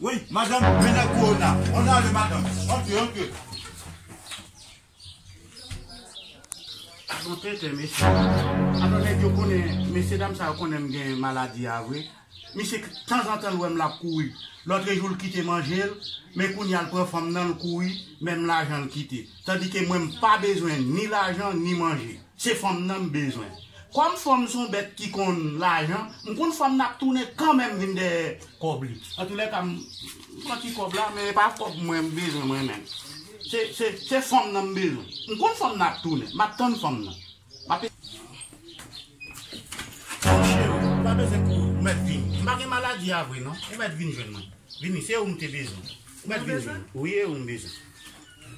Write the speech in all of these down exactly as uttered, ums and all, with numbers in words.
Wi, madanm, men nèg kowona. Ann ale, madanm. Antre, antre. Bon tenten, mesye. Alò, nèg yo konnen, mesye dam sa yo konnen m gen maladi a vre. Misye, tanzantan, l wè m l ap kouri. Lòtrejou, l kite manje l, men kounye a, l pran fanm nan, l kouri, menm lajan l kite. Tandike mwen, m pa bezwen ni lajan, ni manje. Se fanm nan m bezwen. Kòm fanm se yon bèt ki konn lajan, m konn fanm nan ap tounen kanmenm vin dèyè kòb li. Antoulèka, m pran ti kòb la, men e pa kòb mwen m bezwen mwen menm. Se, se, se fanm nan m bezwen. M konn fanm nan ap tounen. M ap tann fanm nan. M ap... Monchè, ou pa bezwen kouri, ou mèt vini. M pa gen maladi a vre, non. Ou mèt vin jwenn mwen. Vini, se ou m te bezwen. Ou mèt vin jwenn mwen. Wi, e ou m bezwen.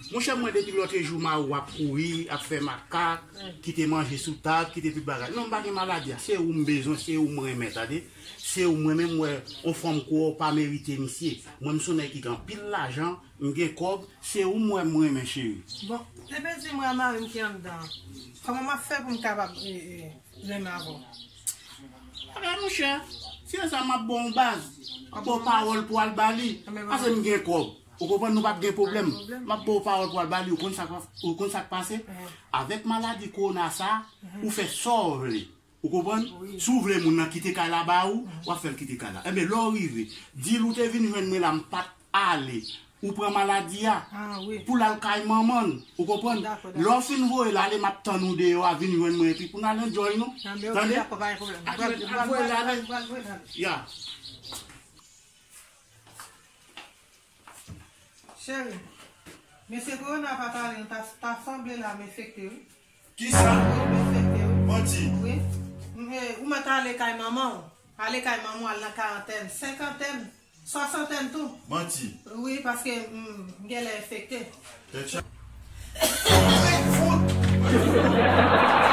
Monchè, mwen depi lòtrejou, mari w ap kouri, ap fè makak, kite manje sou tab, kite tout bagay. Non, m pa gen maladi a. Se ou m bezwen, se ou m renmen, tande. Se ou mwen menm, wè, yon fanm kou w pa merite misye. Mwen, m se yon nèg ki gen anpil lajan, m gen kòb, se ou m wè m renmen, cheri. Bon, epi di mwen a mari m ki anndan. Kòman m ap fè pou m kapab, e, e, renmen avè w? Bagay, monchè, si se sa, m ap ba w yon baz. M ap ba w pawòl pou w al ba li. Pase m gen kòb. Ou konprann, nou p ap gen pwoblèm. M ap ba w pawòl pou w al ba li. Ou konn sa k ap, ou konn sa k pase? Avèk maladi kowona sa, ou fè sa w vle. Ou konprann? Si w vle moun nan kite kay la ba ou, w ap fè l kite kay la. Enben, lè w rive, di l ou te vin jwenn mwen la, m pa t ale. Ou pran maladi a pou l al kay manman l. Ou konprann? Lè w fin voye l ale, m ap tann ou deyò a, vin jwenn mwen epi pou n al enjoy nou. Tande? Al voye l ale. Ya. Cheri, mesye kowona pa pale, ta, ta sanble la m enfekte, wi. Kisa? Wi, m enfekte, wi. Manti. Wi. M, e, ou mèt ale kay manman w. Ale kay manman w, al nan karantèn, senkantèn, swasantèn tou. Manti. Wi, paske m, m genlè enfekte. Tèt chaje. Fout!